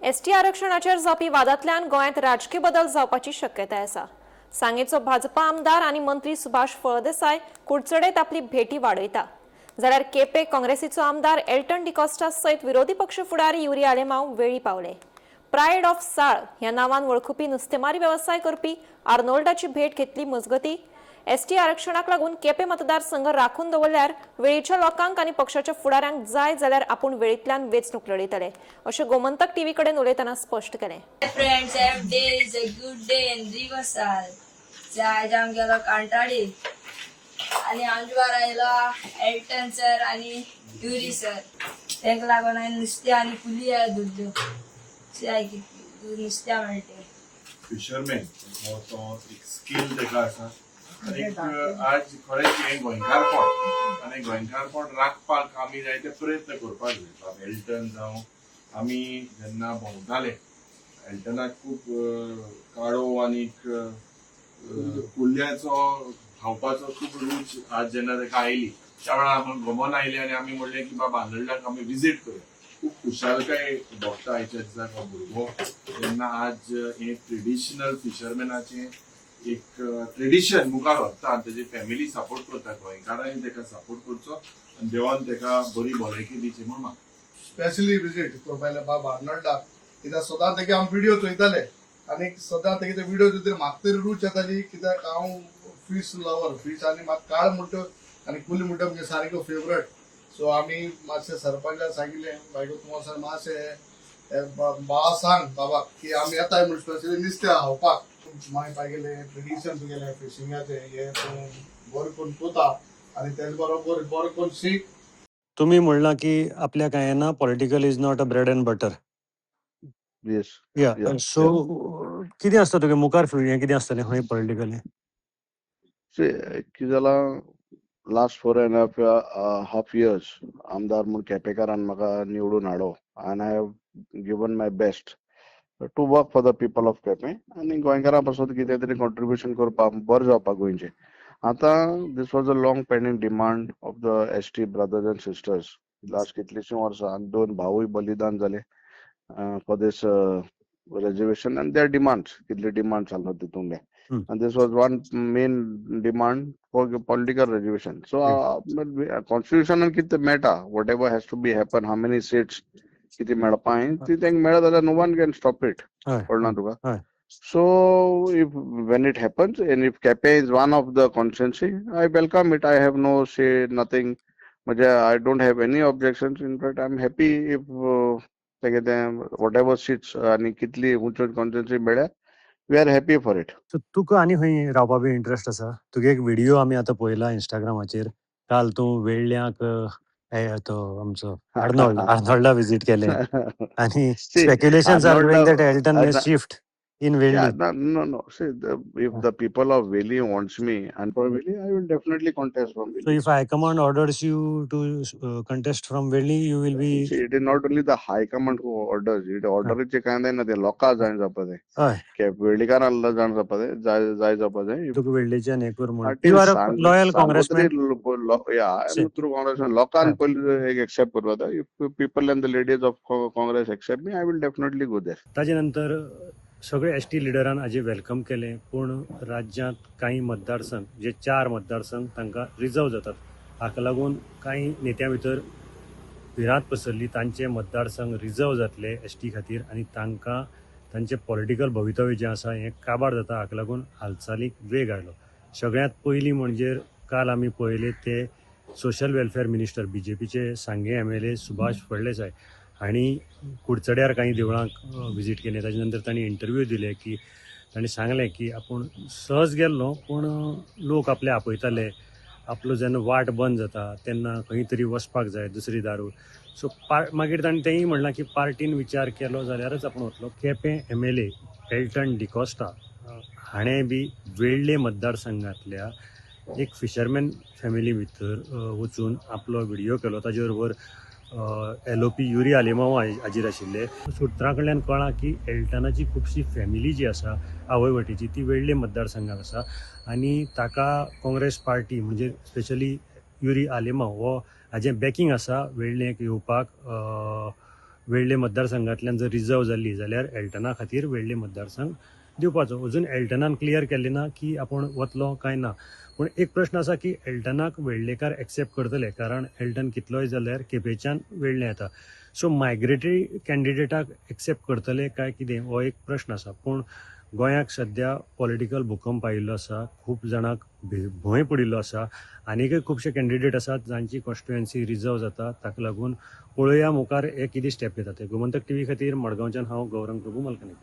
ST आरक्षणाचेर जावपी वादांतल्यान गोंयांत राजकी बदल जावपाची शक्यताय आसा. सांगेचो भाजपा आमदार आनी मंत्री सुभाष फळदेसाय कुडचडेत आपली भेटी वाडयता, जाल्यार केपें काँग्रेसीचो आमदार एल्टन डिकॉस्टा सयत विरोधी पक्ष फुडारी युरी आलेमाव वेळी पावले. प्रायड ऑफ साळ ह्या नांवान वळखुपी नुस्तेमारी वेवसाय करपी आर्नोल्डाची भेट घेतली. मजगती, एसटी आरक्षणाक लागून केपें मतदारसंघ राखून दवरल्यार वेळीच्या लोकांक आनी पक्षाच्या फुडाऱ्यांक जाय जाल्यार आपूण वेळींतल्यान वेंचणूक लढयतले, अशें गोमंतक टीव्ही कडेन उलयतना स्पश्ट केलें. Friends, every day is a good day in Riverside. आयज आम गेलो कांटाळी आनी आमच्या बारा आयलो एल्टन सर आनी युरी सर. तांकां लागून हांवें नुस्तें आनी कुली धरल्यो. नुस्त्या मेळटे. फिशरमॅन हो तो एक स्कील ताका आसा आनी आज खरेंच हें गोंयकारपण आनी गोंयकारपण राखपाक आमी जायते प्रयत्न करपाक जाय. बाब एल्टन जावं, आमी जेन्ना भोंवताले, एल्टनाक खूब काळो आनीक कुल्ल्याचो खावपाचो खूब रूच. आज जेन्ना ताका आयली, त्या वेळार आमकां गमन आयलें आनी आमी म्हणलें की बाबा, आर्नल्डाक आमी विजीट करुया. खूब खुशालकाय भोगता आयच्या दिसाक. हो भुरगो तेन्ना आज हें ट्रेडिशनल फिशरमॅनाचें एक ट्रेडिशन मुखार व्हरता आनी तेजी फॅमिली सपोर्ट करता. गोंयकारांनी ताका सपोर्ट करचो आनी देवान ताका बरी भलायकी दिवची म्हूण मागता. स्पेशली विजीट पयले बाब आर्नल्डाक, कित्याक सदां तेगे आमी व्हिडिओ चोयताले आनी सदां तेगे ते व्हिडिओ चोयतरी म्हाका तरी रूच येताली, कित्याक हांव फीश लवर. फीश आनी म्हाका काळ म्हणटा आनी कुली म्हणटा म्हणजे सारक्यो फेवरेट. सो आमी मातशें सरपंचाक सांगिल्लें, बायको तूं वचून मातशें बाबा सांग बाबाक की आमी येताय म्हूण स्पेशली नुस्तें खावपाक. मागीर तागेले ट्रेडिशन, तुगेलें फिशिंगाचें हें तूं बरें करून कोता आनी तेज बरोबर बरें करून शीक. तुम्ही म्हणलां की आपल्याक काय ना, political is not a bread and butter. Yes. या. Yeah. सो कितें आसता तुगे मुखार, हें कितें आसतलें खंय पॉलिटिकली? See, कितें जालां, last 4.5 years आमदार म्हूण केपेकारान म्हाका निवडून हाडलो आनी I have given my best to work for the people of Quepem आनी गोंयकारां पासत कितें तरी कॉन्ट्रिब्युशन करपाक, बरें जावपाक गोंयचें. आतां this was a long pending demand of the ST brothers and sisters. Last कितलींशीं वर्सां आनी दोन भावूय बलिदान जाले for this reservation and their demands. कितले डिमांड चालू तितूंतले and this was one main demand for the political reservation. So constitution कितें मेळटा, whatever has to be happen, how many seats कितें मेळपा ती तांकां मेळत जाल्यार no one can stop it. कळना तुका? हय. So if when it happens and if Quepem is one of the constituency, I welcome it. I have no say, nothing. म्हणजे I don't have any objections. In fact, I am happy if तेगे तें whatever seats आनी कितली उंच constituency मेळ्ळ्या, we are happy for it. So तुका आनी खंय रावपा बी इंट्रस्ट आसा? तुगे एक व्हिडिओ आमी आतां पळयला इंस्टाग्रामाचेर. काल तूं वेळ्ळ्याक तो आमचो आर्नोल्ड आर्नोल्डा विजीट केलें आनी See, speculations are going that Elton may shift in Yeah, Velli. No. See, if the people of Veli wants me, and for Veli, I will definitely contest from So Veli. if High Command orders you to contest from Velli, you will be See, it is not only the High Command who orders. It order चे काय ना, ते लोकां जाण जावपा जाय. वेळ्ळीकारां जाण जावपा जाय, जाय जाय जावपा जाय. तुका वेळ्ळेच्यान हें कर म्हूण. You are a loyal Congressman. Yeah, I am true Congress. लोकांन पयलीं एक एक्सेप्ट करपा जाय. If people and the ladies of Congress accept me, I will definitely go there. ताजे नंतर सगळे एसटी लिडरान हाजें welcome केलें, पूण राज्यांत कांय मतदारसंघ, जे चार मतदारसंघ तांकां रिजर्व जातात, हाका लागून कांय नेत्यां भितर भिरांत पसरली, तांचे मतदारसंघ रिजर्व जातले एसटी खातीर आनी तांकां तांचें पॉलिटिकल भवितव्य जें आसा हें काबार जाता. हाका लागून हालचालीक वेग आयलो. सगळ्यांत पयलीं म्हणजे काल आमी पळयले ते सोशल वेलफेअर मिनिस्टर, बीजेपीचे सांगे एमएलए सुभाष फळदेसाय हांणी कुडचड्यार कांय देवळांक विजीट केलें. ताजे नंतर तांणी इंटरव्यू दिले की तांणी सांगलें की आपूण सहज गेल्लो, पूण लोक आपले आपयताले. आपलो जेन्ना वाट बंद जाता तेन्ना खंय तरी वचपाक जाय दुसरी दारू. सो मागीर ताणें तेंय म्हणलां की पार्टीन विचार केलो जाल्यारच आपूण वतलो. केपें एमएलए एल्टन डिकॉस्टा हाणें बी वेळ्ळे मतदारसंघांतल्या एक फिशरमॅन फॅमिली भितर वचून आपलो व्हिडियो केलो. ताजे बरोबर एलओपी युरी आलेमाव हाजीर आशिल्ले. सुत्रां कडल्यान कळ्ळां की एल्टनाची खुबशी फॅमिली जी आसा आवय वटेची, ती वेळ्ळे मतदारसंघात आसा आनी ताका काँग्रेस पार्टी, म्हणजे स्पेशली युरी आलेमाव हो हाजें बॅकिंग आसा वेळ्ळेक येवपाक. वेळ्ळे मतदारसंघांतल्यान जर रिजर्व जाल्ली जाल्यार एल्टना खातीर वेळ्ळे मतदारसंघ दिवपाचो. अजून एल्टनान क्लियर केल्लें ना की आपूण वतलो काय ना, पूण एक प्रश्न आसा की एल्टनाक वेळ्ळेकार एक्सेप्ट करतले, कारण एल्टन कितलोय जाल्यार केपेंच्यान वेळ्ळे येता. सो मायग्रेटरी कॅन्डिडेटाक एक्सेप्ट करतले काय कितें हो एक प्रश्न आसा. पूण गोंयाक सद्या पॉलिटिकल भूकंप आयिल्लो आसा, खूब जाणांक भंय पडिल्लो आसा. आनीकय खुबशे कॅन्डिडेट आसात जांची कॉन्स्टिट्युएन्सी रिजर्व जाता, ताका लागून पळोवया मुखार हे कितें स्टेप घेता ते. गोमंतक टीव्ही खातीर मडगांवच्यान हांव गौरंग प्रभू मलकनेकर.